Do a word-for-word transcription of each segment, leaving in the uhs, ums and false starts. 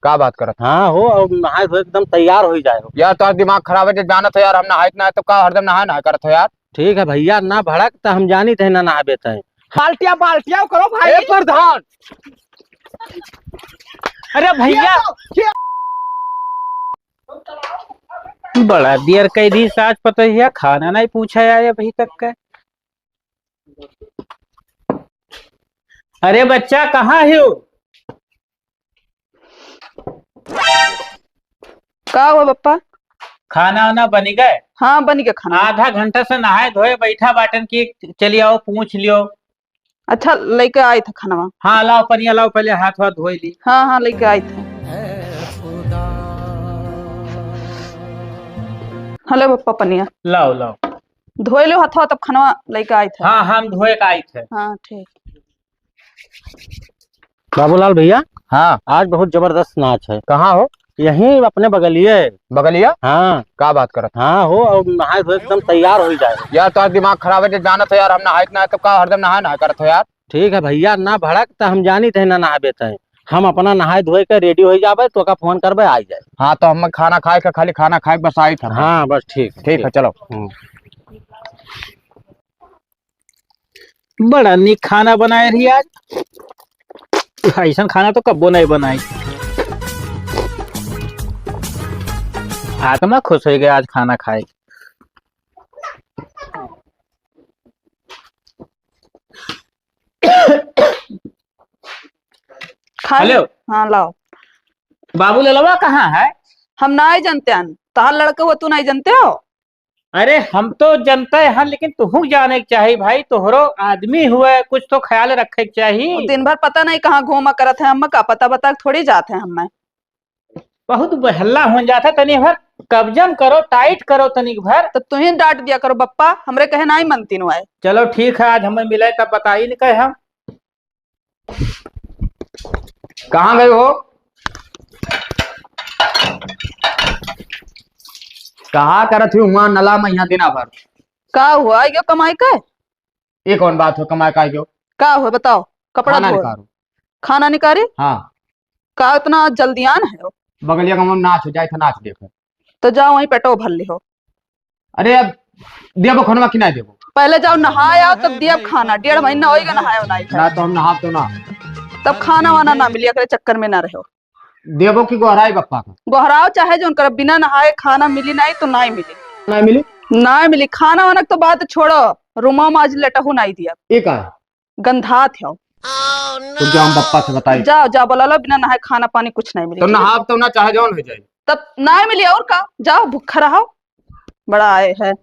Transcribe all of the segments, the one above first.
का बात करत? हाँ हो, और नहाए धोए एकदम तैयार होइ जाए हो। यार, तोहार दिमाग खराब है, जब जानत हो यार, हम नहाए के ना है, तो का हरदम नहाए नहाए करत हो यार? ठीक है भैया, ना भड़क, त हम जानित है ना नहाबे तय। बाल्टिया, बाल्टिया करो भाई। ए प्रधान। अरे भैया, बड़ा देर कह दी, सास पतोहिया खाना नहीं पूछा है अभी तक का। अरे बच्चा, कहाँ हो? का हुआ पप्पा? खाना वाना बन गए? हाँ, बन गया खाना। आधा घंटा से नहाए धोए बैठा बाटन की चली आओ पूछ लियो। अच्छा, लेके आई था खानवा। हाँ, लाओ पनिया लाओ, पहले हाथ वाथ धोए ली। हाँ, हाँ, लेके आई था। हलो पप्पा पनिया। लाओ, लाओ। धोए लो हथवा तब खानवा लेके आई था। हाँ, हम धोए के आई थे। हाँ, ठीक। बाबूलाल भैया, हाँ। आज बहुत जबरदस्त नाच है। कहाँ हो? यहीं अपने बगलिए। बगलिया? हाँ। का बात करत? हाँ हो, और नहाए धोए एकदम तैयार हो जाए। यार, तोहार दिमाग खराब है, जे जानत हो यार, हम नहाए के ना है, तो का हरदम नहाए नहाए करत हो यार? ठीक है भैया, ना भड़क, त हम जानित है ना नहाबे तय। हम अपना नहाए धोए के ready हो जाबे, तो का फोन करबे, आ जाए। हाँ, तो हम खाना खाए के, खाली खाना खाए के बस आई था। हाँ, बस ठीक, ठीक है, चलो। हम्म। बड़ा नीक खाना बनाए रही आज। ऐसन खाना तो कब्बो नहीं बनाई। आत्मा खुश हो गया आज खाना खाए। खा ले। हेलो। हाँ, लाओ। बाबू ललवा कहाँ है? हम नाई जानते हैं। तहार लड़के हो, तू नाई जानते हो? अरे, हम तो जनते हैं, लेकिन तुहू जाने के चाही भाई, तोहरो आदमी हुए, कुछ तो ख्याल रखे के चाही। वो दिन भर पता नहीं कहाँ घूमा करत है, हमें का पता, बता के थोड़ी जात है हमें। बहुत बहल्ला हो जात है, तनी भर कब्जन करो, tight करो तनिक भर। तो तुही डांट दिया करो बप्पा, हमरे कहे नाई मनती नु आए। चलो ठीक है, आज हमें मिले तब बताई न कहे हम। कहाँ गए हो? कहा करत ही हुआ नला में यहाँ दिना भर। का हुआ, आइयो कमाई के? ये कौन बात हो, कमाई का आइयो? का हुआ बताओ, कपड़ा खाना धो। निकारो। खाना निकारी? हाँ। का इतना जल्दियान है हो? बगलिया गाँव में नाच हो जाए था, नाच देखो। तो जाओ वहीं पेटो भर ली हो। अरे अब देबो खनवा कि ना देबो? पहले जाओ नहाए आओ, तब दियब खाना। डेढ़ महीना होइगा नहाए हो नाई ना खाए। तो हम नहाब तो ना। तब खाना वाना ना मिली, एकरे चक्कर में ना रहो। देबो कि गोहराई बप्पा का? गोहराओ चाहे जौन करब, बिना नहाए खाना मिली नाई तो नाई मिली। नाई मिली? नाई मिली। खाना वाना के तो बात छोड़ो, रूमा में आज लेटहू नाई दिया। ये का है? गंधात हो। तो जाओ हम बप्पा से बताई। जाओ, जाओ, बोला लो, बिना नहाए खाना पानी कुछ नहीं मिली। तो नहाब तो ना, चाहे जौन हो जाए। तब नाई मिली और का, जाओ भूखा रहो। बड़ा आए है।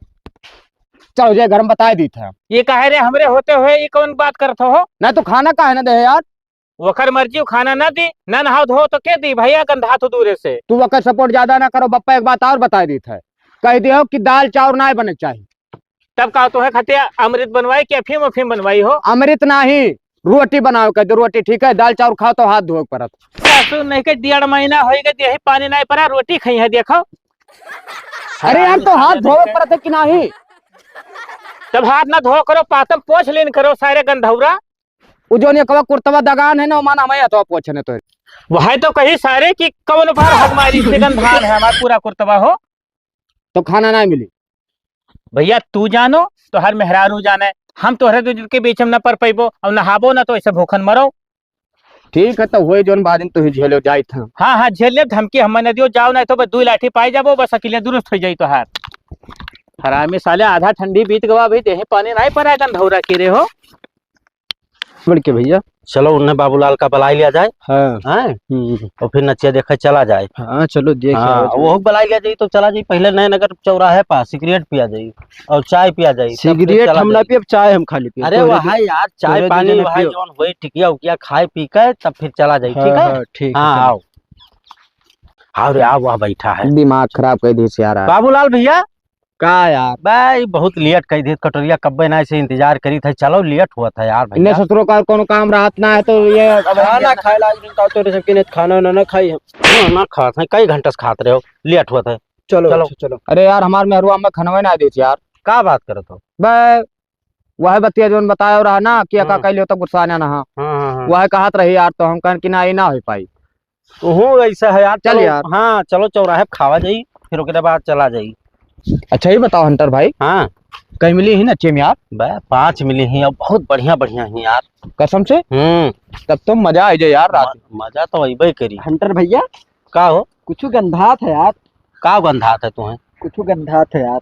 चलो जे घर में बताए दी था। ये काहे रे, हमरे होते हुए ये कौन बात करत हो? ना तो खाना काहे ना दे यार? वकर मर्जी, खाना ना दी, ना नहाओ धो तो के दी भैया, गंधा तो दूरे से। तू वकर support ज्यादा ना करो बप्पा, एक बात और बताए दी था, कह दियो कि दाल चाउर ना बने के चाही। तब का तोहे खातिर अमृत बनवाई कि अफीम अफीम बनवाई हो? अमृत नाही, रोटी बनाओ कह दे, रोटी ठीक है, दाल चाउर खाओ तो हाथ धोए के पड़त। सासू नहीं के डेढ़ महीना होई गए, देही पानी नहीं पड़ा, रोटी खाई है, देखो। अरे यार, तो हाथ धोए के पड़त है कि नाही? तब हाथ ना धो करो, पातम पोछ लेन करो, सारे गंधौरा। उ जौन एकवा कुर्तवा दगान है ना, ओमा ना हमें हथवा पोछने तो। वही तो कही सारे कि कौन बार हक मारी, चिकन धान है हमार पूरा कुर्तवा हो। तो खाना ना मिली। भैया तू जानो, तोहर मेहरारू जाने, हम तोहरे दो जन के बीच में न पर पैबो और नहाबो ना तो ऐसे भूखन मरो। ठीक है, तो होए जौन बादिन तू ही झेलो जाइत हम। हाँ, हाँ, झेल लेब, धमकी हमें न दियो, जाओ ना तो बस दुई लाठी पाई जाबो, बस अकेले दुरुस्त हो जाई तोहार। हरामी साले, आधा ठंडी बीत गवा, अभी देहे पानी नहीं पड़ा है, गंधौरा के रे हो। बड़के भैया। चलो, उन्हें बाबूलाल का बुलाई लिया जाए। हाँ। हैं? हम्म। और फिर नचिया देखे चला जाए। हाँ, चलो, देख हाँ, आओ। वो बुलाई लिया जाए तो चला जाए। पहले नए नगर चौराहे पर सिगरेट पिया जाए और चाय पिया जाए, तब फिर सिगरेट चला हम ना जाए। पियब, चाय हम खाली पियब। अरे तोहरे वहाँ दे-, यार, चाय तोहरे पानी दे देना वहाँ पियो। जौन होए, टिकिया उकिया खाए पी के तब फिर चला जाए, हाँ, ठीक है? हाँ, ठीक हाँ, है, चलो। आओ। आओ रे, आओ, वहाँ बैठा है। दिमाग खराब कर दिस यार। बाबूलाल भैया, का यार? बे, ई बहुत लेट कई देत, कटोरिया कब्बे ना से इंतजार करी थे। चलो, लेट हुआ था यार भैया। इन्हें ससुरों का कोनो काम रहत ना है तो ये अब खाना खाए लाग दिन का तोरे सबके ने खाना ना, ना खाई हम। खाना खात है, कई घंटा से खात रहे हो, लेट हुआ था। चलो, चलो। अच्छा, चलो। अरे यार, हमार मेहरुआ अम्मा खनवे ना देत यार। का बात करत हो? बे, वह बतिया जोन बताया रहा ना कि अका हाँ। कैले हो तो गुस्सा ना, ना। हाँ, हाँ, हाँ। वह कहत रही यार, तो हम कहन कि ना, ये ना हो पाई। तू हूँ ऐसा है यार, चल चलो, यार। हाँ, चलो चौराहे पे खावा जाई, फिर ओकरे बाद चला जाई। अच्छा, ये बताओ हंटर भाई। हाँ। कई मिली ही ना टीम यार? बे, पाँच मिली ही, अब बहुत बढ़िया बढ़िया ही यार। कसम से? हम्म। तब तो मजा आ जाए यार रात म-, मजा तो अइबे करी। हंटर भैया। का हो? कुछ गंधात है यार। का गंधात है तुम्हें? कुछ गंधात है यार।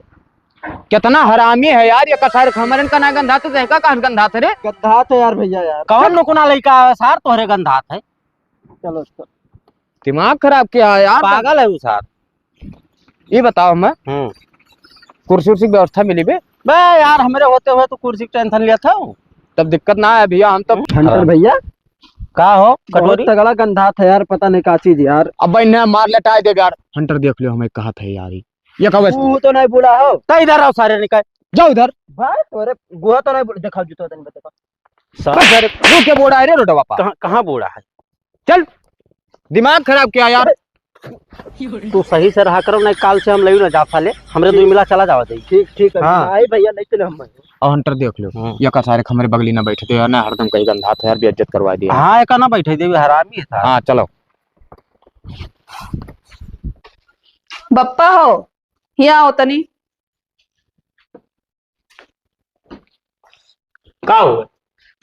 कितना हरामी है यार, ये कसार खमरन का ना गंधात है, तो का कहाँ गंधात है रे? गंधात है यार भैया यार। कौन नुकुना लइका है सार तोहरे गंधात है? चलो, चलो। दिमाग खराब किया है यार। पागल है वो सार। ये बताओ हमें, हम्म। कुर्सी उर्सी की व्यवस्था मिली बे? बे यार, हमरे होते हुए तो कुर्सी की टेंशन लिया था। तब दिक्कत ना है भैया, हम तो हंटर भैया। का हो, बहुत कटोरी? तगड़ा गंधात है यार, पता नहीं का चीज यार। अब भाई ने मार लेटाए दे यार। हंटर देख लियो, हमें कहा था यार, ये का वैसे तू तो नहीं बूढ़ा हो। तो इधर आओ सारे निकाल। जाओ इधर। भाई, तोरे गुहा तो नहीं बूढ़ा, दिखाओ जूता तनी बताओ। सारे बस यार, तू क्या बूढ़ा है रे रोडवा पा? कहाँ, कहाँ बूढ़ा है? चल, दिमाग खराब किया यार। तू सही से रहा करो, नहीं काल से हम लेवी ना जा साले, हमरे दुई मिला चला जावा दे। ठीक, ठीक है। हाँ। आई भैया, नहीं चले हम। और हंटर देख लो, हम्म। ये का सारे हमरे बगली ना बैठे थे यार, ना हरदम कहीं गंधात है यार, बेइज्जत करवा दिया। हाँ, एका ना बैठे देवी, हरामी है सारा। हाँ, चलो। बप्पा हो, यहाँ आओ तनी। का हो?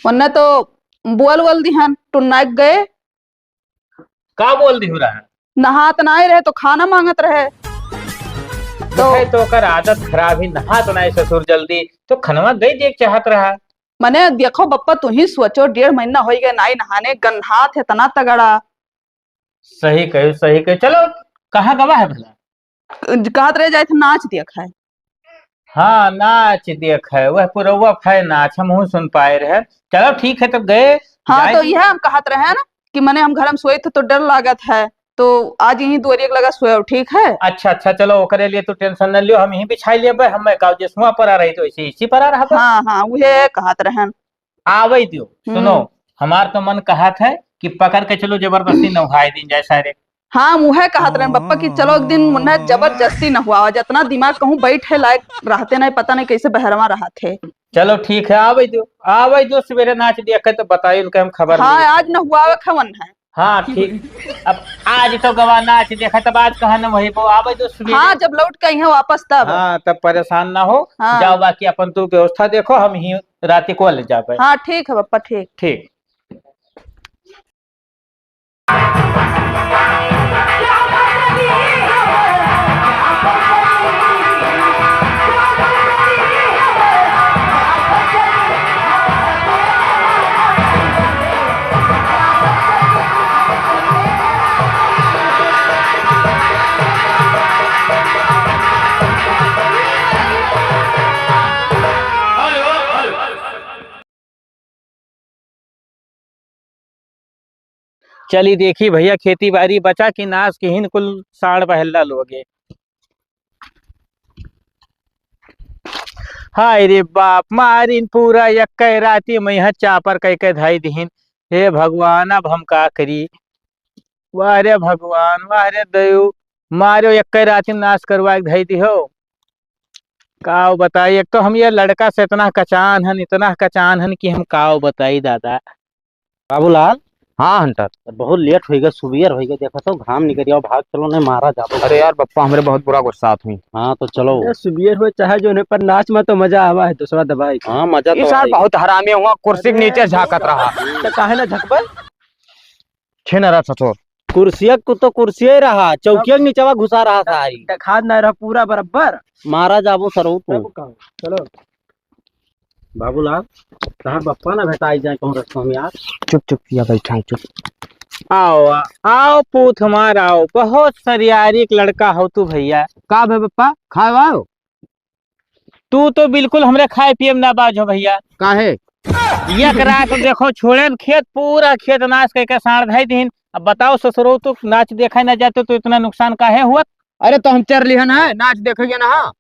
वन्ने तो बोल बोल दिहन, टुन्नाक गए। का बोल दिहु रहा? नहात नाई रहे तो खाना मांगत रहे। तो देखे तो ओकर आदत खराब ही, नहात नाई ससुर जल्दी, तो खनवा दे दे चाहत रहा। मने देखो बप्पा, तू ही सोचो, डेढ़ महीना होई गए नाई नहाने, गंधात है तना तगड़ा। सही कहे, सही कहे। चलो, कहाँ गवा है भला? कहत रहे जाए थे नाच देख है। हाँ, नाच देख है, वह पुरौआ फै नाच हमहू सुन पाए रहे। चलो ठीक है, तब गए, हाँ, जाए तो थे। यह हम कहत रहे ना कि मने हम घर में सोए थे तो डर लागत है, तो आज यहीं दुआरिया के लगा सोए, ठीक है? अच्छा, अच्छा, चलो ओकरे लिए तो टेंशन न लियो, हम यहीं बिछाई लेबे, हम मैं गाँव जैसुआ पर आ रही तो ऐसे इसी पर आ रहा बस। हाँ, हाँ, उहे कहत रहन। आवै दियो। हम्म। सुनो, हमार तो मन कहत है कि पकड़ के चलो, जबरदस्ती नहाए दिन जाए सारे। हाँ, हम उहे कहत रहन बप्पा कि चलो एक दिन मुन्ना जबरदस्ती नहवावा, जितना दिमाग कहूँ बैठे लायक रहते नहीं, पता नहीं कैसे बहरवा रहत है। चलो ठीक है, आवै दियो, आवै दियो, सवेरे नाच देख के तो बताई उनके हम खबर हाँ, लेई। आज नहवावे खवन है। हाँ, ठीक। अब आज तो गवा नाच देखा, तब आज कहाँ न वही वो आवै दियो सवेरे। हाँ, जब लौट के अइहें वापस तब। हाँ, तब परेशान ना हो। हाँ। जाओ, बाकी अपन तू व्यवस्था देखो, हम ही राती को ले जाबे। हाँ, ठीक है बप्पा, ठीक। ठीक। चली देखी भैया, खेती बारी बचा कि नाश किहिन कुल साँड़ बहेल्ला लोगे। हाय रे बाप, मारिन पूरा यक्कै राती मइहाँ चापर कइके धइ दिहिन। हे भगवान, अब हम का करी? वाह रे भगवान, वाह रे दयू, मारो यक्कै राती नाश करवाइके धइ दिहो। काव बताई, एक तो हम ये लड़का से इतना कचान हन, इतना कचान हन कि हम काव बताई दादा। बाबूलाल। हाँ हंटर। बहुत लेट होइगा, सुबियर होइगा, देखा तो घाम निकल गया, भाग चलो, नहीं मारा जाबो। अरे यार बप्पा, हमरे बहुत बुरा गुस्सा आत हुई। हाँ तो चलो। अरे सुबियर हो चाहे जो नहीं, पर नाच में तो मजा आवा है, दूसरा दबाई। हाँ मजा ये तो सार आएगा। बहुत हरामी हुआ, कुर्सी के अरे नीचे झाँकत रहा। तो काहे ना झकबे? छिनरा ससुर। कुर्सिया को तो कुर्सिया ही रहा, चौकिया के नीचवा घुसा रहा था आई। देखात ना रहा पूरा बराबर। मारा जाबो सरऊ तू। तब का? चलो। बाबूलाल, तहार बप्पा ना भेटाई जाए कहूँ रस्ता में यार। चुप, चुप, या बैठा है, चुप। आओ, आओ पूत हमार, आओ। बहुत सरियारी एक लड़का हो तू भैया। का भे बप्पा, खाए आओ? तू तो बिल्कुल हमरे खाए पिए में ना बाझो भैया। काहे? एक रात देखो छोड़ेन खेत, पूरा खेत नाश करके साँड़ धइ दीन। अब बताओ ससुरो, तू नाच देखे ना जाते तो इतना नुकसान काहे हुआ? अरे तो हम चर लिहन है, नाच देखेंगे ना।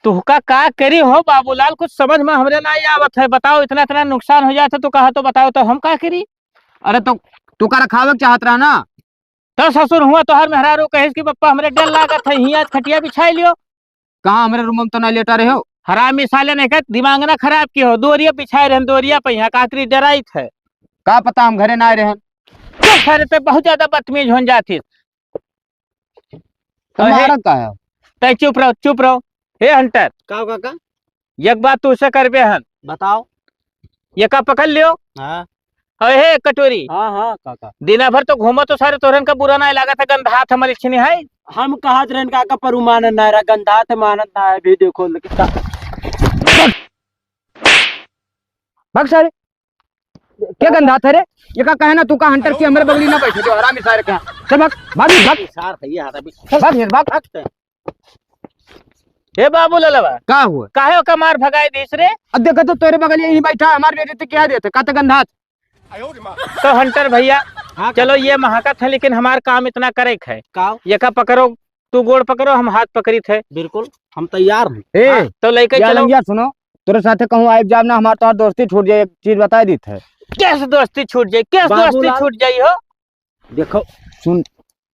तुहका का करी हो बाबूलाल, कुछ समझ में हमरे ना आवत है। बताओ, इतना इतना नुकसान हो जाता तो कहा तो बताओ, तो हम का करी? अरे तो तू का रखावे के चाहत रहा ना? तो ससुर हुआ तोहर मेहरारू कहिस कि पप्पा हमरे डर लागत है, हियाँ खटिया बिछाई लियो। कहाँ हमरे रूम में तो ना लेटा रहे हो? हरामी साले ने कहा दिमाग ना खराब कियो, दोरिया बिछाए रहन, दोरिया पे यहाँ काकरी डराइत है। का पता हम घरे ना आए रहन। चुप सारे, ते बहुत ज्यादा बदतमीज होन जातिस। तो अरे, मारा का है? तै चुप रहो, चुप रहो। हे हंटर, का हो काका? एक बात तुझसे करबे हन। बताओ। ये का पकड़ लियो? हाँ। अरे हे कटोरी। हाँ, हाँ, काका। दिना भर तो घूमो तो सारे तोहरन का बुरा नाहीं लागत है, गंधात हमर इच्छनी है। हम कहत रहन काका, पर उ मानत ना रहा, गंधात है, मानत ना है, भी देखो, लेकिन का- भाग सारे। क्या गंधात है रे? ये का कहे ना, तू का हंटर की हमरे बगली ना बैठे, जो हरामी सारे क्या। चल भाग, भाग, भाग। सार है ये हाथ अभी। भाग, भाग, भाग। हे बाबू ललवा, का हुआ? काहे ओका मार भगाई दिस रे? अब देखो तो तोरे बगल यहीं बैठा है, हमार बेइज्जती क्या देते, का तो गंधात। तो हंटर भैया, हाँ, चलो काका। ये महकत है, लेकिन हमार काम इतना करे के है। का? ये का पकड़ो, तू गोड़ पकड़ो, हम हाथ पकड़ित है। बिल्कुल, हम तैयार हैं। ए, हाँ, तो लेके या चलो। लंगिया सुनो, तोरे साथे कहूँ आइब जाब ना, हमार तोहार दोस्ती छूट जाए, एक चीज बताई दीत है। कैसे दोस्ती छूट जाए? कैसे दोस्ती बाबूलाल। छूट जाई हो? देखो। सुन,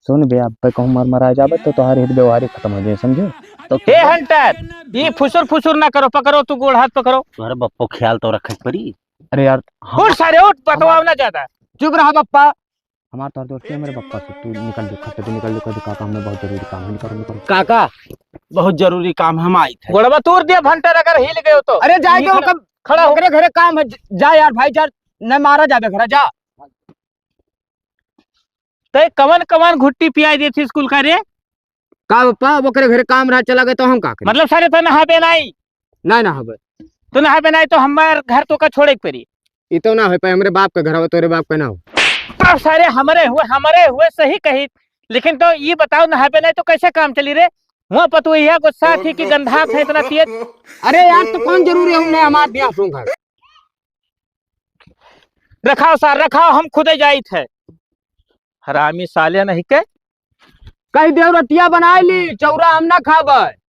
सुन बे, अब पे कहूँ मर मरा जाबे तो तोहार हित व्यवहार ही खत्म हो जाए, समझे? तो हे हंटर, ये फुसुर फुसुर ना करो, पकड़ो, तू गोड़ हाथ पकड़ो। तुम्हारे बप्पो ख्याल तो रखे पड़ी। अरे यार, उठ सारे उठ, बतवाओ ना ज्यादा। चुप रहा बप्पा। हमार तोहार दोस्ती है मेरे बप्पा से, तू निकल दे, खट से तू निकल दे, कोई काका, हमें बहुत जरूरी काम है, निकल, निकल। काका, बहुत जरूरी काम है, हम आइत है। गोड़वा तोड़ दिया हंटर, अगर हिल गयो तो। अरे जाए दो, निकल, कब खड़ा हो। ओकरे घरे काम है, जा यार भाई, जा, न मारा जाबे घरा, जा। तै कवन कवन घुट्टी पियाई देती स्कूल का रे? का बप्पा, ओकरे घरे काम रहा, चला गए तो हम का करी? मतलब सारे तो नहाबे नाई? नाई नहाबे। तो नहाबे नाई तो हमार घर तो का छोड़े के पड़ी। ई तो ना हो पाए, हमरे बाप का घर हो, तोरे बाप का ना हो। तो सारे हमरे हुए, हमरे हुए सही कही, लेकिन तो ये बताओ नहाबे नाई तो कैसे काम चली रे? वहाँ पतुहिया गुस्सा थी कि गंधात है इतना तेज। अरे यार, तो कौन जरूरी है हमने हमार ब्याह सूंघा? रखाओ सार, रखाओ, हम खुदे जाइत है। हरामी साले नहीं के। कही देव रतिया बनाए ली, चौरा हम ना खाबे।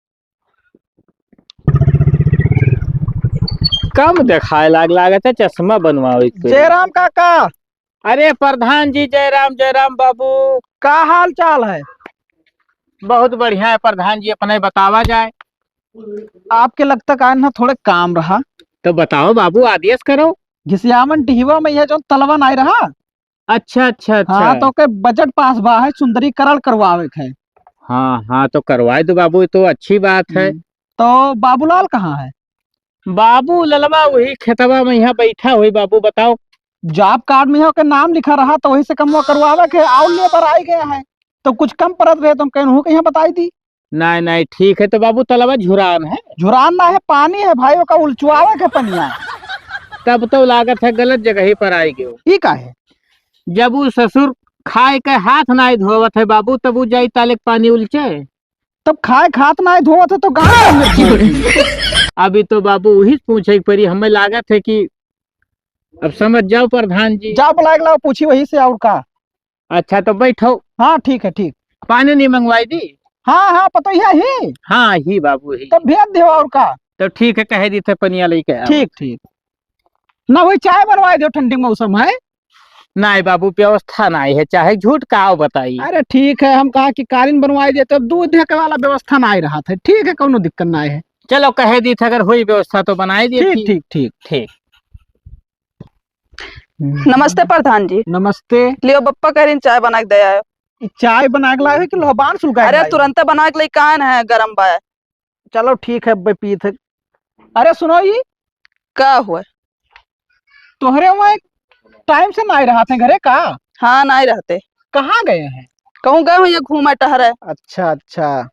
कम देखाए लाग, लागत है चश्मा बनवावे के। जयराम काका। अरे प्रधान जी, जयराम, जयराम बाबू। का हाल चाल है? बहुत बढ़िया है प्रधान जी, अपने बतावा जाए। आपके लगता का ना थोड़े काम रहा। तो बताओ बाबू, आदेश करो। घिसियावन टिहवा में यह जो तलवा नाई रहा, अच्छा, अच्छा, अच्छा। हाँ, तो के बजट पास बा है, सुंदरीकरण करवावे के है। हाँ, हाँ, तो करवाए दो बाबू, ये तो अच्छी बात है। हम्म, तो बाबूलाल कहाँ है? बाबू ललवा वही खेतवा में यहाँ बैठा हुई बाबू, बताओ। जॉब कार्ड में यहाँ के नाम लिखा रहा, तो वही से कमवा करवावे के, और लेबर आई गया है, तो कुछ कम पड़त रहे, तो हम कहन हूँ कि यहाँ बताई दी। नाहीं, नाहीं, ठीक है, तो बाबू, तलवा झुरान है? झुरान ना है, पानी है भाई, ओका उलचुआवे के पनिया। तब तो लागत है गलत जगह ही पर आई गयो। ई का है? जब उ ससुर खाए के हाथ नाहीं धोवत है बाबू, तब उ जाई ताले के पानी उलचे? तब खाए के हाथ नाहीं धोवत है तो गाँव में धोई। अभी तो बाबू वही पूछे के पड़ी, हमें लागत है कि अब समझ जाओ प्रधान जी। जाओ बुलाए के लाओ, पूछी वही से और का। अच्छा, तो बैठो। हाँ, ठीक है, ठीक। पानी नहीं मंगवाई दी? हाँ, हाँ, पतोहिया ही। हाँ, ही बाबू ही। तब भेज दियो और का। तो ठीक है, कह दी थे पनिया लेके आओ। ठीक, ठीक। ना वही चाय बनवाई दियो, ठंडी मौसम है। नहीं बाबू, व्यवस्था नहीं है, चाहे झूठ का बताई। अरे ठीक है, हम कहा कि कालीन बनवाई दे, तो दूध ढेके वाला व्यवस्था नहीं रहा था। ठीक है, कौनो दिक्कत नहीं है। चलो, कह दी थे, अगर हुई व्यवस्था तो बनाई दी ठीक, थी। ठीक, ठीक। ठीक। नमस्ते प्रधान जी। नमस्ते। लियो बप्पा कह रही चाय बना के दे आयो। ई चाय बना के लाए हो कि लोहबान सुलगाए के अरे लाए हो? तुरंत बना के लेके आए न है, गरम बा। चलो ठीक है, अब पीत है। अरे सुनो ई। का हुआ? तोहरे वहाँ एक टाइम से ना आए रहा थे घरे का? हाँ, ना आए रहते। कहाँ गए हैं? कहूँ गए हो, ये घूमे टहरे। अच्छा, अच्छा।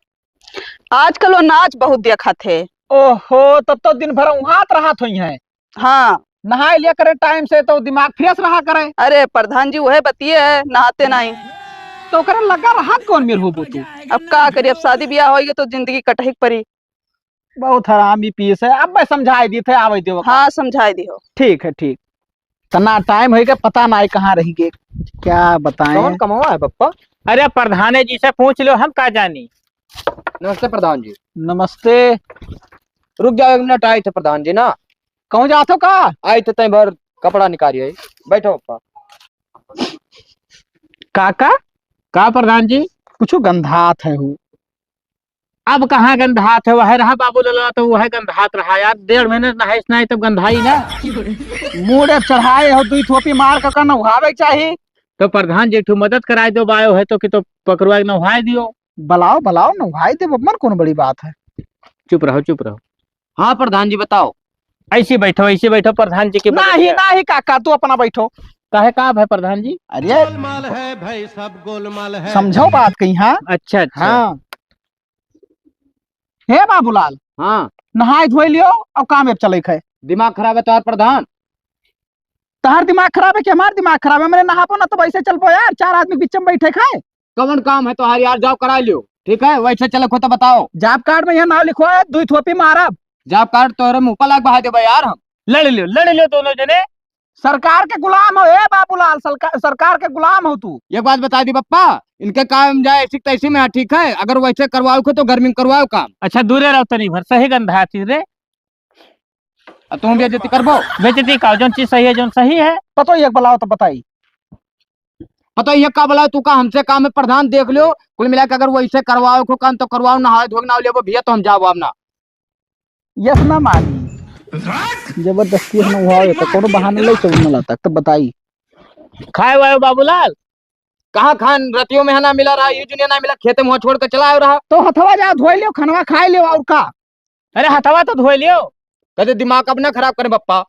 आजकल वो नाच बहुत देखा थे। ओहो, तब तो दिन भर वहाँ रहा थे हैं। हाँ। नहाए लिया करे टाइम से तो दिमाग फ्रेश रहा करे। अरे प्रधान जी, वह बतिये है, नहाते नहीं। तो ओकरे लगा रहा कौन मेर होबो तू? अब का करी, अब शादी ब्याह होइगे तो जिंदगी कटही के परी। बहुत हरामी पीस है। अब मैं समझाई दी थे, आवे देव का। हाँ, समझाई दियो। ठीक है, ठीक। तना टाइम होइगे, पता नाई कहाँ रही गे। क्या बताएं? कौन कमावा है बप्पा? अरे प्रधाने जी से पूछ लो, हम का जानी। नमस्ते प्रधान जी। नमस्ते। रुक जाओ एक मिनट, आए थे प्रधान जी ना। कहूँ जात हो का? आए थे तई भर कपड़ा निकालिए। बैठो पप्पा। काका? का प्रधान जी? कुछ गंधात है हूँ। अब कहाँ गंधात है, वह रहा बाबू लला, तो वह गंधात रहा यार। डेढ़ महीने नहाइस नहीं तब गंधाई ना। मूड़े चढ़ाए हो, दुई थोपी मार के का नहावे चाही। तो प्रधान जी, एक ठो मदद कराए दो, बायो है तो कि तो पकड़वा के नहाए दियो। बुलाओ, बुलाओ, नहाए देबो, मन कौन बड़ी बात है। चुप रहो, चुप रहो। हाँ प्रधान जी, बताओ। ऐसे बैठो, ऐसे बैठो, प्रधान जी की मदद नहीं, है। नहीं काका, तू अपना बैठो। काहे, का है प्रधान जी? अरे गोलमाल है भाई, सब गोलमाल है। समझो बात कहीं, हाँ? अच्छा, अच्छा। हाँ। हे बाबूलाल। हाँ। नहाए धोए लियो और काम अब चले है। दिमाग खराब है तोहार प्रधान। तहार दिमाग खराब है कि हमार दिमाग खराब है? मैंने नहाबो ना तो वैसे चलबो यार, चार आदमी के बीच में बैठे खाए। कौन काम है तोहार यार, जाओ करा लियो। ठीक है, वैसे चले को तो बताओ। जॉब कार्ड में यह नाम लिखो है, दुई थोपी मारब। जॉब कार्ड तोहरे मुंह पर लाग बहा देबे यार हम। लड़ लियो, लड़ लियो दोनों जने। सरकार के गुलाम हो, ए बाबूलाल, सरका-, सरकार के गुलाम हो तू। एक बात बता दी बप्पा, इनके काम जाए ऐसी तैसी में, ठीक है? अगर वैसे करवाओ को तो गर्मी में करवाओ काम। अच्छा, दूरे रहो तनी भर, सही गंधा चीज रे। आ तुम बेइज्जती करबो? बेइज्जती का, जौन चीज सही है, जौन सही है। पतो ही एक बुलाओ तो बताई। पतो ही एक का बुलाओ, तू का हमसे काम है प्रधान, देख लियो, कुल मिला के अगर वैसे करवाओ को काम तो करवाओ, नहाए धोए के नाव लेबो भैया तो हम जाओ अब ना। यस ना मानी। जबरदस्ती हम हुआ है तो कोनो बहाना ले चल मला तक तो बताई। खाए वाए बाबूलाल? कहाँ खान रतियों में है ना मिला रहा, ये दुनिया ना मिला, खेते में हुआ छोड़ के चला आयो रहा। तो हथवा जाओ धोए लियो, खनवा खाए लियो और का? अरे हथवा तो धोए लियो। कदे दिमाग अब ना खराब करे बप्पा।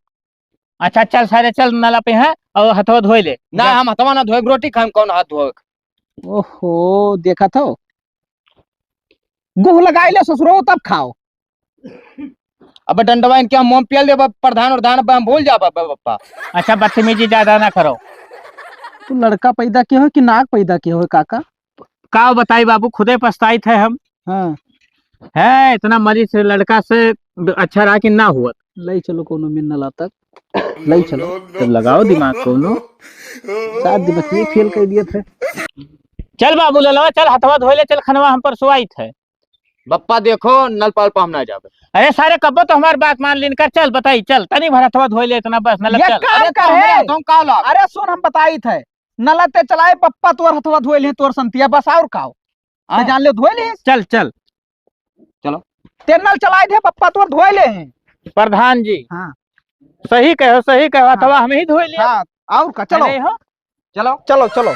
अच्छा चल सारे चल नला पे है और हथवा धोए ले। ना जा। हम हथवा ना धोए, रोटी खाए कौन हाथ धोए? ओहो, देखा था। गुह लगाई ले ससुरो तब खाओ। अबे डंडवा इनके हम मोम पियल देबा, प्रधान उरधान बा, हम भूल जाबा बा, बप्पा। अच्छा, बदतमीजी ज्यादा ना करो। तू लड़का पैदा किए हो कि नाक पैदा किए हो काका? का बताई बाबू, खुदे पछताइत है हम। हाँ। है, इतना मरीज से लड़का से अच्छा रहा कि ना हुआ। ले चलो कोनो मिन्नला तक, ले चलो। जब लगाओ दिमाग कोनो। सात दिन में फेल कर दिए थे। चल बाबू ललवा, चल हथवा धोए ले, चल खनवा हम परसों आइत है। बप्पा देखो, नल पाल पर हम ना जाबे। अरे सारे कब्बो तो हमार बात मान लीन कर, चल बताई, चल तनी भर हथवा धोए ले इतना बस, नल ये चल। काम अरे तो करे। हमरे हाथों का लाग? अरे सुन, हम बताई थे, नल ते चलाए बप्पा तोर हथवा धोए ले तोर संतिया, बस और काओ। ते हाँ। जान ले धोए ले। चल, चल। चलो। ते नल चलाए दे बप्पा तोर धोए ले हैं। प्रधान जी। हाँ। सही कहो, सही कहो, हाँ। हथवा हम ही धोए ले। हाँ, और का, चलो। अरे हो। चलो। चलो, चलो।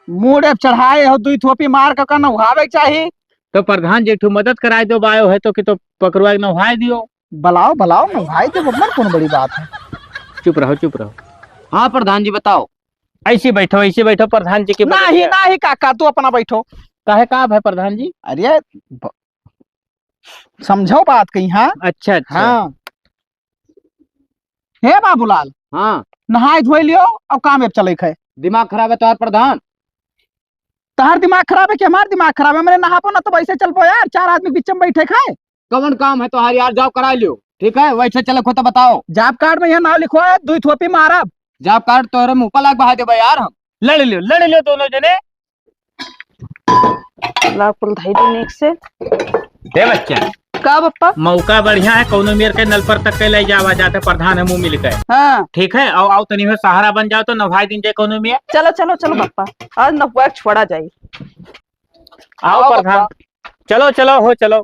मूड़े चढ़ाए हो, दुई थोपी मार के का नहावे चाही। तो प्रधान जी, एक ठो मदद कराए दो, बायो है तो कि तो पकड़वा के नहाए दियो। बुलाओ, बुलाओ, नहाए दे, बब्बर, कौन बड़ी बात है। चुप रहो, चुप रहो। हाँ प्रधान जी, बताओ। ऐसे बैठो, ऐसे बैठो, प्रधान जी की मदद नहीं, है। नहीं काका, तू अपना बैठो। काहे, का है प्रधान जी? अरे, ब-, समझो बात कहीं, हाँ? अच्छा, अच्छा। हाँ। हे बाबूलाल, हाँ। नहाए धोए लियो और काम अब चले खाए। दिमाग खराब है तोहार प्रधान? तहार दिमाग खराब है कि हमार दिमाग खराब है? मैंने नहाबो ना तो वैसे चलबो यार, चार आदमी के बीच में बैठे खाए। कौन काम है तोहार यार, जाओ करा लियो। ठीक है, वैसे चले को तो बताओ। जॉब कार्ड में यह नाम लिखो है, दुई थोपी मारब। जॉब कार्ड तोहरे मुंह पर लाग बहा देबे यार हम। लड़ लियो, लड़ लियो दोनों जने। लाओ कुल धई दे नीक से। हे बच्चा। का बप्पा? मौका बढ़िया है, कौनो मेर के नल पर तक के ले जावा जाते प्रधान है मुंह मिल के। हाँ। ठीक है, आओ, आओ तनी हो सहारा बन जाओ तो नहाए दिन जाए कौनो मेर। चलो, चलो, चलो बप्पा, आज नहुआ के छोड़ा जाई। आओ आओ प्रधान। बप्पा। चलो, चलो, हो चलो।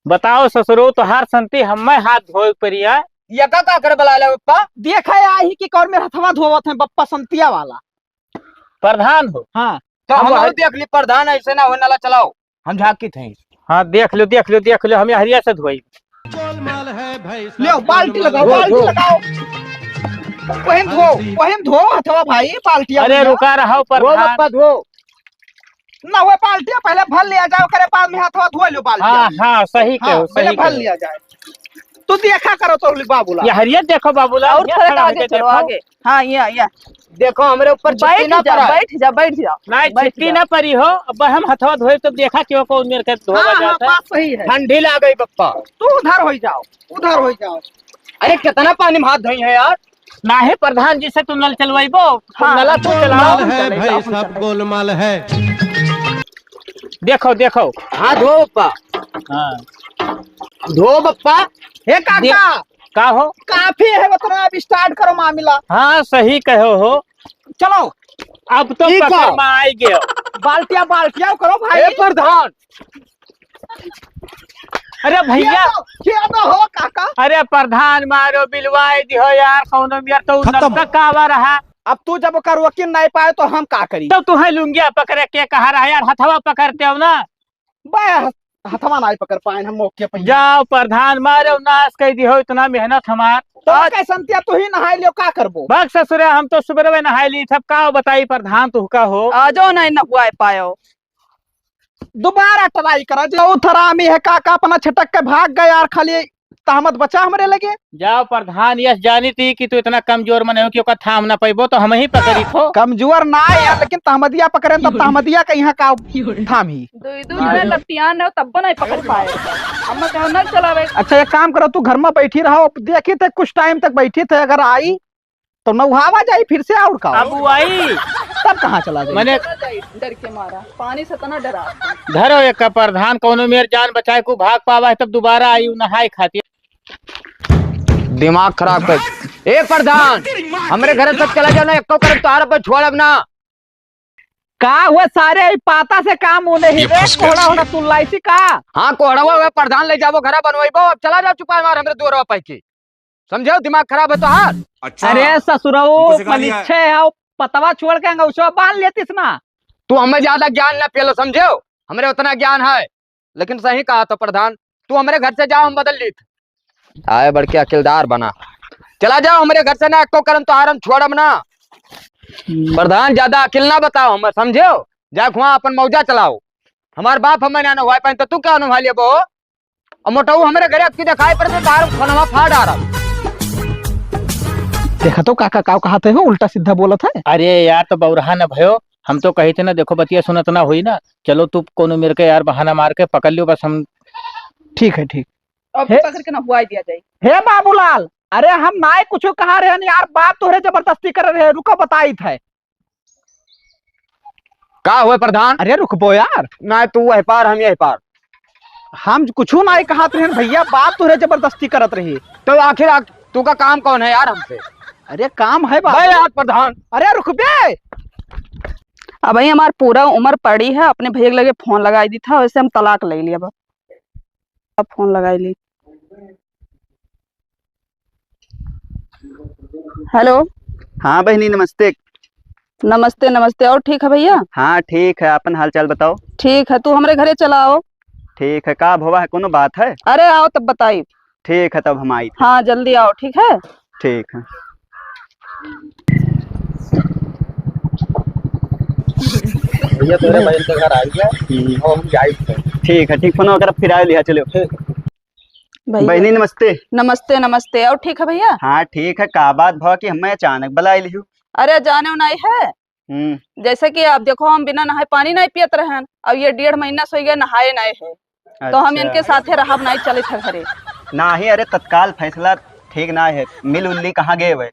बताओ ससुरो, तोहार संती हम्मे हाथ धोए के परी है? ये का, का करे बुलाए ला बप्पा? देखा आही कि कौन मेर हथवा धोवत है बप्पा संतिया वाला। प्रधान हो? हाँ। तो हम हमहू देख ली प्रधान, ऐसे ना हो, नला चलाओ, हम झाँकी थे। हाँ, देख लो, देख लो, देख लो, हम हरिया से धोई। ले बाल्टी लगाओ, धो, बाल्टी धो। लगाओ। वहीं धो, वहीं धो हथवा भाई, बाल्टी अरे रुका रहो वो प्रधान। बप्पा धो। ना, वो बाल्टिया पहले भर लिया जाए, ओकरे बाद में हाथवा धो लो बाल्टिया हाँ, में। हाँ, सही हाँ, कहो, पहले सही भर कहो। लिया जाए। तू देखा करो तो बाबूला। ये हरियर देखो बाबूला, और ये थोड़ा खड़ा आगे होके चलो, देखो। आगे। हाँ, ये, ये। देखो, हमरे ऊपर बैठ छिट्टी ना जा, पड़ा। बैठ जा, बैठ जा। नहीं, बैठ छिट्टी जा। ना पड़ी हो, अब हम हथवा धोए तो देखा क्यों कौन मेर के धोवा हाँ, हाँ, जाता है। बात सही है। ठंडी लाग गई बप्पा। तू उधर हो जाओ, उधर हो जाओ। अरे, कितना पानी में हाथ धोई है यार। नाही प्रधान जी से तू नल चलवाइबो, तू हाँ। नला तू चलाओ। गोलमाल है भाई, सब गोलमाल है। देखो, देखो। हाँ, धो बप्पा। हाँ। धो बप्पा। हे काका। दे-, का हो? काफी है उतना, अब start करो मामला। हाँ, सही कहो हो। चलो। अब तो ई पकड़ का? में आई गयो। बाल्टिया, बाल्टिया करो भाई। ए प्रधान। अरे भैया। किया तो, किया तो हो काका। अरे प्रधान मारो बिलवाई दिहो यार, कौनो मेर तो खत्म। नलका कावा रहा। अब तू जब ओकर वकील नहीं पाए तो हम का करी? तो तुहे लुंगिया पकड़े के कहा रहा यार, हथवा पकड़ते हो ना। बे, हथवा नहीं पकड़ पाए हम मौके पे। जाओ प्रधान मारो नाश कर दिहो, इतना मेहनत हमार। तो आज कैसन तिया तू ही नहाए लियो, का करबो? भाग ससुरे, हम तो सुबह में नहाए ली, सब का बताई प्रधान तू का हो। आजो नहीं नहुआए पायो। दोबारा try करा, जो थरामी है काका अपना छटक के भाग गए यार, खाली तहमत बचा हमरे लगे। जाओ प्रधान, यस जानी थी कि तू इतना कमजोर मन हो कि ओकर थाम ना पैबो, तो हम ही पकड़ी थो। कमजोर ना है यार, लेकिन तहमदिया पकड़े तो तहमदिया का यहाँ का थाम ही। दो, दो जने लतियान रहो तब नहीं पकड़ पाए। हम तो नहीं चलावे। अच्छा, एक काम करो, तू घर में बैठी रहो, देखी थे कुछ time तक बैठी थे, अगर आई तो नौहावा जाई फिर से, और का? अब वो आई। तब कहाँ चला जाई? मने चला जाई, डर के मारा, पानी से तना डरा। धरो एक प्रधान, कौनो मेर जान बचाए को भाग पावा है, तब दोबारा आई उ नहाए खातिर। दिमाग खराब कर। ए प्रधान, हमरे घर से चला जाओ ना, एको करब तोहार अब छोड़ब ना। का हुआ सारे, ई पाता से काम होने ही ये रे, फंस गया। कोहड़ा होना तू लाइसी का? हाँ, कोहड़ा हुआ प्रधान, ले जाबो घरा बनवाइबो, अब चला जाओ चुपा मार हमरे दुआरवा पाई के। समझेउ, दिमाग खराब है तोहार? अच्छा। अरे ससुरऊ, तुमको सिखा दिया है। पनिच्छे है, पतवा छोड़ के अंगौछवा बांध लेतिस ना। तू हमें ज्यादा ज्ञान ना पेलो, समझेउ? हमरे उतना ज्ञान है, लेकिन सही कहा तो प्रधान, तू हमरे घर से जाओ, हम बदल लीत। आए बढ़ के अकिलदार बना, चला जाओ हमरे घर से ना, एको करम तोहार हम छोड़ब ना। हम्म। प्रधान, ज्यादा अकिल ना बताओ हमें, समझेउ? जा हुआ अपन मौजा चलाओ। हमार बाप हमें ना नहवाए पाए तो तू क्या नहवा लेबो? अब मोटऊ हमरे घरे अक्की देखाई पड़े तो तार फोनवा फाड़ आ रहा। देखा तो काका काव कहत है हो, उल्टा सीधा बोलत है। अरे यार, तो बौरहा न भयो, हम तो कही थे ना, देखो बतिया सुनत ना हुई ना, चलो तू कोनो मेर के यार बहाना मार के पकड़ लियो बस हम। ठीक है, ठीक। अब हे पकड़ के नहवाई दिया जाए। हे बाबूलाल, अरे हम नाय कुछ कहा रहे हैं यार, बाप तोहरे जबरदस्ती कर रहे हैं, रुको बताई थे। का हुए प्रधान? अरे रुकबो यार। ना तू वह पार, हम यह पार। हम कुछ ना ही कहत रहन भैया, बात तोहरे जबरदस्ती करत रही। तो आखिर आ, तू का काम कौन है यार हमसे? अरे काम है बाबू। बे यार प्रधान। अरे रुकबे। अब भाई हमार पूरा उम्र पड़ी है, अपने भैया के लगे फोन लगाई दी था, वैसे हम तलाक ले लिया। अब, अब फोन लगाई ली। हेलो। हाँ बहिनी, नमस्ते। नमस्ते, नमस्ते। और ठीक है भैया? हाँ ठीक है, अपन हाल चाल बताओ। ठीक है, तू हमरे घरे चला आओ। ठीक है, का भवा है, कोनो बात है? अरे आओ तब बताई। ठीक है, तब हम आई। हाँ जल्दी आओ, ठीक है? ठीक है। भैया तोरे बहन के घर आई है, हम्म। और हम जाई थे। ठीक है, ठीक, फोन वगैरह फिर आए लिया, चलो। ठीक। भैया। बहिनी नमस्ते। नमस्ते, नमस्ते। और ठीक है भैया? हाँ ठीक है, का बात भवा कि हमें अचानक बुलाई लिहू? अरे जाने नहीं है, हम्म। जैसे कि आप देखो, हम बिना नहाए पानी नहीं पियत रहन, अब ये डेढ़ महीना से हो गया नहाए नहीं है, तो हम अच्छा। इनके साथे रहब नहीं, चलित है घरे। नहीं, अरे तत्काल फैसला ठीक ना है, मिल उल्ली कहाँ गए हुए?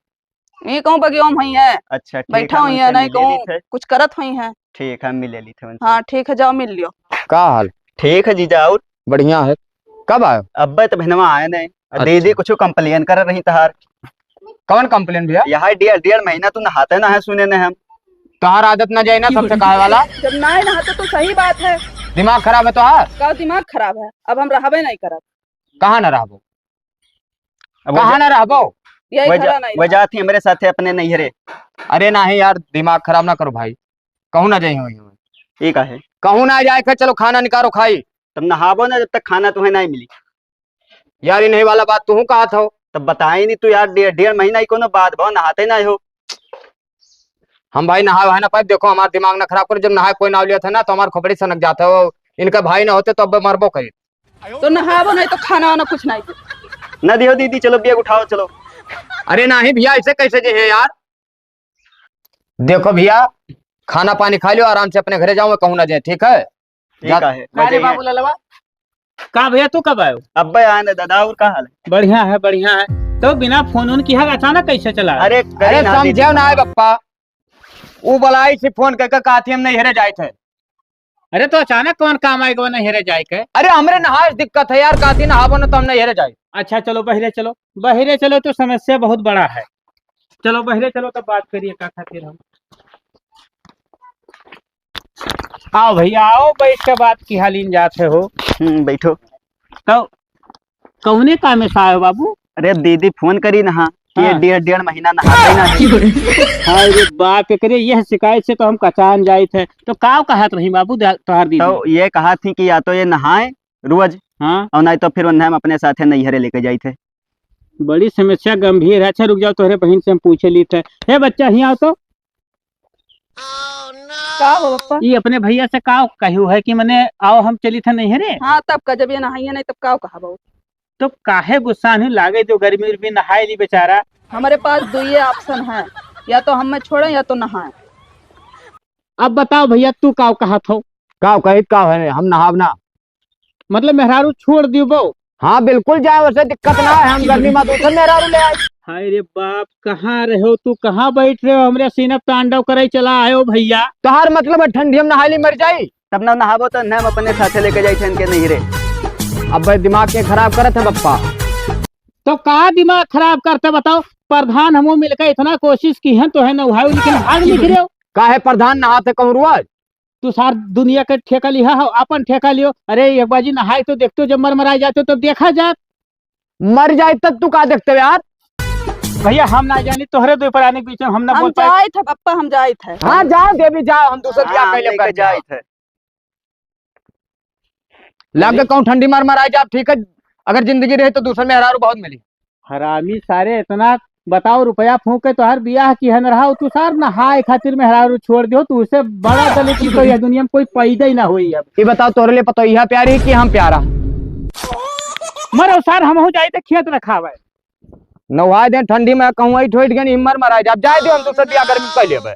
ये कहूँ बगियों में हुई है, अच्छा, ठीक बैठा है, हुई उनसे है, नहीं मिले कहूँ ली थे। कुछ करत हुई है। ठीक है, मिले ली थे उनसे। हाँ ठीक है, जाओ मिल लियो। का हाल? ठीक है जीजा, और? बढ़िया है। कब आयो? अब्बे तो बहनवा आए नहीं। और अच्छा। दीदी कुछ complain कर रही तहार। कौन complain भैया? यहाँ डेढ़, डेढ़ महीना तू नहाते ना है, सुने ने हम। तहार आदत ना जाए ना सबसे कहे वाला। जब ना ही नहाते तो सही बात है। दिमाग खराब है तोहार? का दिमाग खराब है? अब हम रहबे नहीं करब। कहाँ ना रहबो? अब कहाँ वजह ना रहबो? यही वजह, खड़ा नहीं वजह रहा। थी हमरे साथे अपने नैहरे। अरे नहीं यार, दिमाग खराब ना करो भाई, कहूँ ना जाए हुई। ये का है? कहूँ ना जाए के, चलो खाना निकालो खाई। तब नहाबो ना जब तक खाना तुम्हें नहीं मिली। यार, इन्हीं वाला बात तू कहा था। तब बताई नहीं तू यार, डेढ़, डेढ़ महीना ही कोनो बात भा नहाते नहीं हो। हम भाई नहाए वहाए ना पाए, देखो हमारा दिमाग ना खराब करो, जब नहाए कोई नाव लिया था ना तो हमार खोपड़ी सनक जाता हो। इनका भाई ना होते तो अब मरबो करी। तो नहाबो नहीं तो खाना वाना कुछ नहीं दे। ना दियो दीदी, चलो बैग उठाओ, चलो। अरे नहीं भैया, ऐसे कैसे जे है यार? देखो भैया, खाना पानी खा लियो, आराम से अपने घरे जाओ, कहूँ ना जाए, ठीक है? ठीक जा- है, अरे मजे बाबू हैं। ललवा, का भैया, तू कब आयो? अब्बे आए ना दादा, और का हाल है? बढ़िया है, बढ़िया है। तो बिना फोन उन किहा अचानक कैसे चला आयो? अरे, अरे कहीं ना समझे दीदी। ना है बप्पा, ऊ बुलाई से फोन करके कहती हम नैहरे जाए थे। अरे तो अचानक कौन काम आए गो नैहरे जाए के? अरे हमरे नहाए दिक्कत है यार, कहती नहाबो ना तो हम नैहरे जाए। अच्छा चलो बहिरे चलो, बहिरे चलो तो समस्या बहुत बड़ा है। चलो बहिरे चलो तब बात करिए का खातिर हम। आओ भैया आओ, बैठ के बात की हालीन जात है हो। हम्म, बैठो। तो कौने कामे से आयो बाबू? अरे दीदी फोन करी नहा कि ये हाँ। डेढ़, डेढ़ महीना नहाते ही ना है। हाय रे बाप, एकरे यह शिकायत से तो हम कचान जाइत है। तो काव कहत रही बाबू दे-, तोहार दीदी? तो ये कहा थी कि या तो ये नहाए रोज, हाँ। और नहीं तो फिर उन्हें हम अपने साथे नैहरे लेके जाइत है। बड़ी समस्या गंभीर है। अच्छा रुक जाओ, तोहरे बहिन से हम पूछे लीत है। हे बच्चा, हियाँ आओ तो। का हो पप्पा? ई अपने भैया से का कहू है कि मने आओ हम चलित है नैहरे? हाँ, तब का, जब ये नहाइए नहीं तब का कहा बहू? तो काहे गुस्सा नहीं लागे, जो गर्मी उर्मी नहाए ली बेचारा। हमारे पास दुइये option है, या तो हमें छोड़े या तो नहाए। अब बताओ भैया, तू का कहत हो? का कहित का है, हम नहाब ना। मतलब मेहरारू छोड़ दियो बो? हाँ, बिल्कुल जाए, वैसे दिक्कत ना है, हम गर्मी में दूसर मेहरारू ले आए। हाय रे बाप, कहाँ रहो तू, कहाँ बैठ रहे हो, हमरे सीना पे तांडव करे चला आयो भैया। तोहार मतलब है ठंडी हम नहाई ली मर जाई? तब ना नहाबो तो हम अपने साथे लेके जाई थे इनके नैहरे। अब भाई दिमाग के खराब करत है बप्पा। तो का दिमाग खराब करते बताओ, प्रधान हमो मिलकर इतना कोशिश की है तो है नहाओ, लेकिन भाग निकले हो। का है प्रधान नहाते कहूँ रोज? तू सार दुनिया के ठेका लिहा हो, अपन ठेका लियो। अरे एक बाजी नहाए तो देखते हो, जब मर मराए जाते हो तब देखा जात। मर जाए तब तू का देखते हो यार? भैया हम ना जानी, तोहरे दो प्राणी के बीच में हम ना हम बोल पाए। जाइत है पप्पा, हम जाइत है। हाँ जाओ देवी जाओ, हम दूसर बियाह हाँ, कर लेब लेके कर जाओ। जाइत है। लगे कहूँ ठंडी मार मार आ जाब, ठीक है, अगर जिंदगी रहे तो दूसर मेहरारू बहुत मिली। हरामी सारे, इतना बताओ, रुपया फूंक के तोहार बियाह की है न रहा, तू सार नहाए खातिर मेहरारू छोड़ दियो, तू उससे बड़ा दलित की तो यह दुनिया में कोई पैदा ही ना हुई अब। ये बताओ, तोहरे लिए पतोहिया प्यारी कि हम प्यारा? मरो सार, हम हो जाए तो खेत रखावे। नहाए दे ठंडी में, कहूँ वही ठोइट गए, हिम्मर मरा जाब, जाए दे, हम दूसर बियाह गर्मी कर लेबे।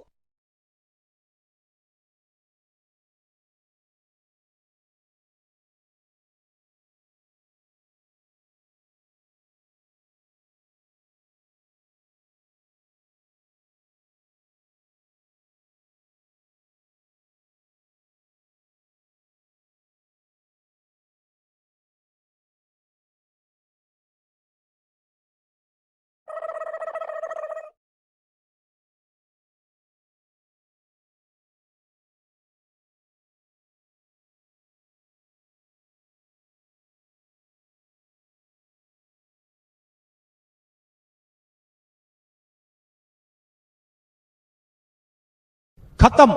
खत्म।